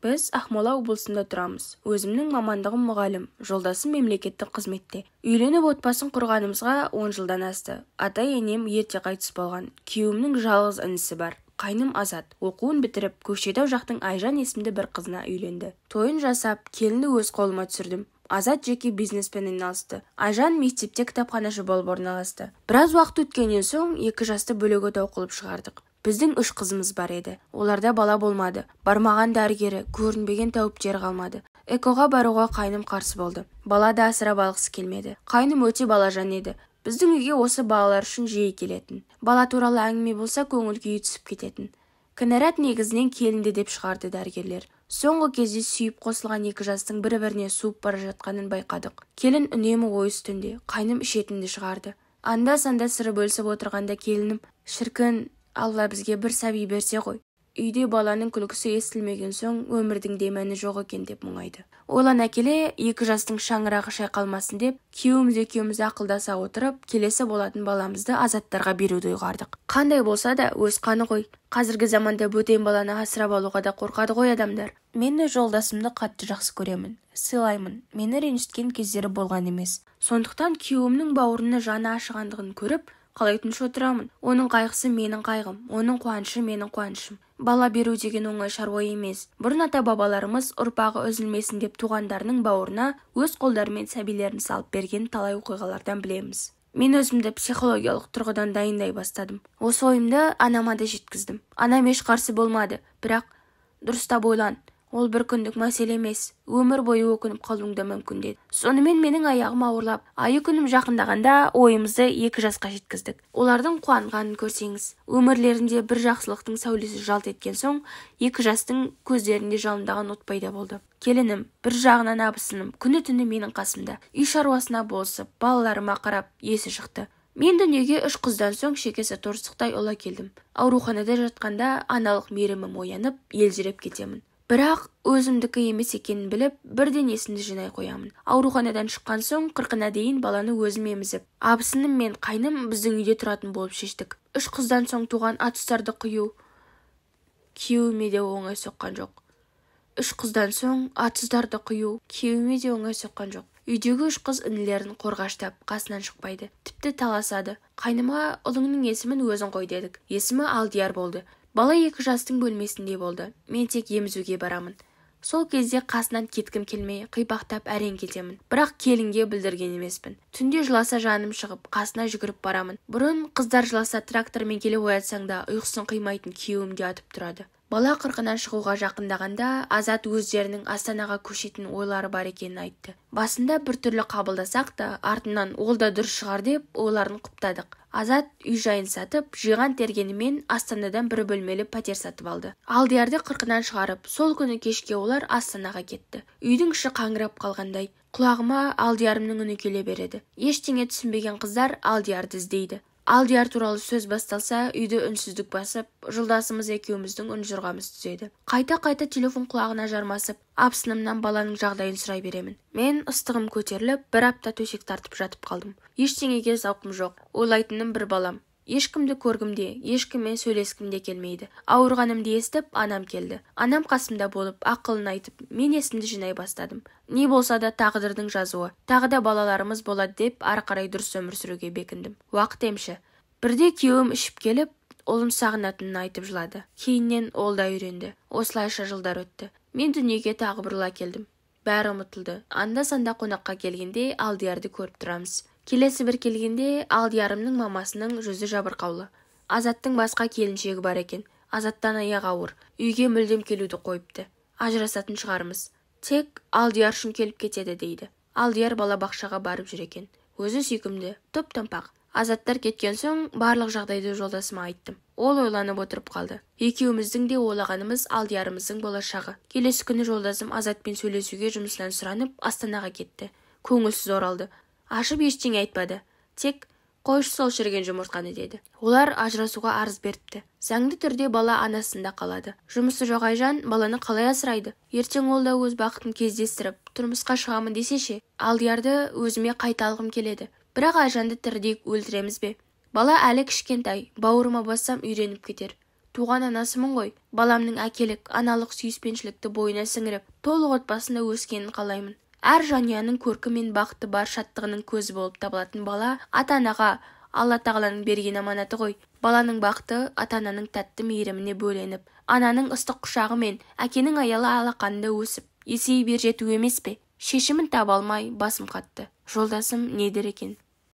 Біз Ақмола облысында тұрамыз. Өзімнің мамандығым мұғалім, жолдасым мемлекеттік қызметте. Үйленіп отбасын құрғанымызға 10 жылдан асты. Ата-енем ерте қайтыс болған. Күйеуімнің жалғыз інісі бар. Қайным Азат оқуын бітіріп, Көкшетау жақтың Айжан есімді бір қызына үйленді. Тойын жасап, келінді өз қолыма түсірдім. Азат жеке бизнеспен айналысты. Айжан мектепте кітапханашы болып орналасты. Біраз уақыт өткеннен соң екі жасты бөлек отау қылып шығардық. Біздің 3 қызымыз бар еді. Оларда бала болмады. Бармаған дәрігері, көрінбеген тәуіптері қалмады. ЭКОға баруға қайным қарсы болды. Бала да асырап алғысы келмеді. Қайным өте балажан еді. Біздің үйге осы балалар үшін жиі келетін. Бала туралы әңгіме болса, көңіл күйі түсіп кететін. Кінәрат негізінен келінді деп шығарды дәрігерлер. Соңғы кезде сүйіп қосылған екі жастың бір-біріне суып бара жатқанын байқадық. Келін үнемі ой үстінде, қайным ішетінді шығарды. Анда-санда сыры бөлісіп отырғанда келінім, «Шіркін, Алла бізге бір сәби берсе ғой. Үйде баланың күлкісі естілмеген соң өмірдің де мәні жоқ екен» деп мұңайды. Ойлана келе, екі жастың шаңырағы шайқалмасын деп, күйеуіміз екеуміз ақылдаса отырып, келесі болатын баламызды Азаттарға беруді ұйғардық. Қандай болса да өз қаны ғой. Қазіргі заманда бөтен баланы асырап алуға да қорқады ғой адамдар. Мен өз жолдасымды қатты жақсы көремін, сыйлаймын. Мені ренжіткен кездері болған емес. Сондықтан күйеуімнің бауырына жаны ашығандығын көріп, қалай тыныш отырамын? Оның қайғысы менің қайғым, оның қуанышы менің қуанышым. Бала беру деген оңай шаруа емес. Бұрын ата-бабаларымыз ұрпағы үзілмесін деп туғандарының бауырына өз қолдарымен сәбилерін салып берген талай оқиғалардан білеміз. Мен өзімді психологиялық тұрғыдан дайындай бастадым. Осы ойымды анама да жеткіздім. Анам еш қарсы болмады, бірақ дұрыстап ойлан. Ол бір күндік мәселе емес, өмір бойы өкініп қалуың да мүмкін деді. Сонымен менің аяғым ауырлап, айы күнім жақындағанда ойымызды 2 жасқа жеткіздік. Олардың қуанғанын көрсеңіз, өмірлерінде бір жақсылықтың сәулесі жалт еткен соң, 2 жастың көздерінде жалындаған от пайда болды. Келінім, бір жағынан абысыным, күні-түні менің қасымда. Үй шаруасына болысып, балаларыма қарап, есі шықты. Мен дүниеге 3 қыздан соң шекесі торсықтай ұла келдім. Ауруханада жатқанда аналық мейірімім оянып, елжіреп кетемін. Бірақ өзімдікі емес екенін біліп, бірден есімді жинай қоямын. Ауруханадан шыққан соң 40-ына дейін баланы өзім емізіп, абысыным мен қайным біздің үйде тұратын болып шештік. 3 қыздан соң туған атұстарды құю күйеуіме де оңай соққан жоқ. 3 қыздан соң атұстарды құю күйеуіме де оңай соққан жоқ. Үйдегі 3 қыз інілерін қорғаштап, қасынан шықпайды. Тіпті таласады. Қайныма ұлыңның есімін өзің қой дедік. Есімі Алдияр болды. Бала 2 жастың бөлмесінде болды. Мен тек емізуге барамын. Сол кезде қасынан кеткім келмей, қипақтап әрең кетемін. Бірақ келінге білдірген емеспін. Түнде жыласа жаным шығып, қасына жүгіріп барамын. Бұрын қыздар жыласа трактормен келе оятсаң да ұйқысын қимайтын күйеуім де атып тұрады. Бала 40-ынан шығуға жақындағанда Азат өздерінің Астанаға көшетін ойлары бар екенін айтты. Басында біртүрлі қабылдасақ та, артынан ол да дұрыс шығар деп ойларын құптадық. Азат үй жайын сатып, жиған тергенімен Астанадан бір бөлмелі пәтер сатып алды. Алдиярды 40-ынан шығарып, сол күні кешке олар Астанаға кетті. Үйдің іші қаңырап қалғандай. Құлағыма Алдиярымның үні келе береді. Ештеңе түсінбеген қыздар Алдиярды іздейді. Алдияр туралы сөз басталса, үйді үнсіздік басып, жолдасымыз екеуміздің үн жұрғамыз түседі. Қайта-қайта телефон құлағына жармасып, абысынымнан баланың жағдайын сұрай беремін. Мен ыстығым көтеріліп, бір апта төсек тартып жатып қалдым. Ештеңеге зауқым жоқ, ойлайтыным бір балам. Ешкімді көргім де, ешкіммен сөйлескім де келмейді. Ауырғанымды естіп, анам келді. Анам қасымда болып, ақылын айтып, мен есімді жинай бастадым. Не болса да тағдырдың жазуы, тағы да балаларымыз болады деп ары қарай дұрыс өмір сүруге бекіндім. Уақыт емші. Бірде күйеуім ішіп келіп, ұлын сағынатынын айтып жылады. Кейіннен ол да үйренді. Осылайша жылдар өтті. Мен дүниеге тағы бір ұл әкелдім. Бәрі ұмытылды. Анда-санда қонаққа келгенде Алдиярды көріп тұрамыз. Келесі бір келгенде Алдиярымның мамасының жүзі жабырқаулы. Азаттың басқа келіншегі бар екен. Азаттан аяғы ауыр. Үйге мүлдем келуді қойыпты. Ажырасатын шығармыз. Тек Алдияр үшін келіп кетеді дейді. Алдияр балабақшаға барып жүр екен. Өзі сүйкімді, топ-томпақ. Азаттар кеткен соң барлық жағдайды жолдасыма айттым. Ол ойланып отырып қалды. Екеуміздің де ойлағанымыз Алдиярымыздың болашағы. Келесі күні жолдасым Азатпен сөйлесуге жұмысынан сұранып Астанаға кетті. Көңілсіз оралды. Ашып ештеңе айтпады. Тек қойшы сол шіріген жұмыртқаны деді. Олар ажырасуға арыз беріпті. Заңды түрде бала анасында қалады. Жұмысы жоқ Айжан баланы қалай асырайды? Ертең ол да өз бақытын кездестіріп, тұрмысқа шығамын десе ше? Алдиярды өзіме қайта алғым келеді. Бірақ Айжанды тірідей өлтіреміз бе? Бала әлі кішкентай, бауырыма бассам үйреніп кетер. Туған анасымын ғой. Баламның әкелік, аналық сүйіспеншілікті бойына сіңіріп, толық отбасында өскенін қалаймын. Әр жанұяның көркі мен бақыты бар шаттығының көзі болып табылатын бала ата-анаға Алла тағаланың берген аманаты ғой. Баланың бақыты ата-ананың тәтті мейіріміне бөленіп, ананың ыстық құшағы мен әкенің аялы алақанында өсіп, есейіп ержету емес пе? Шешімін таба алмай басым қатты. Жолдасым не дер екен?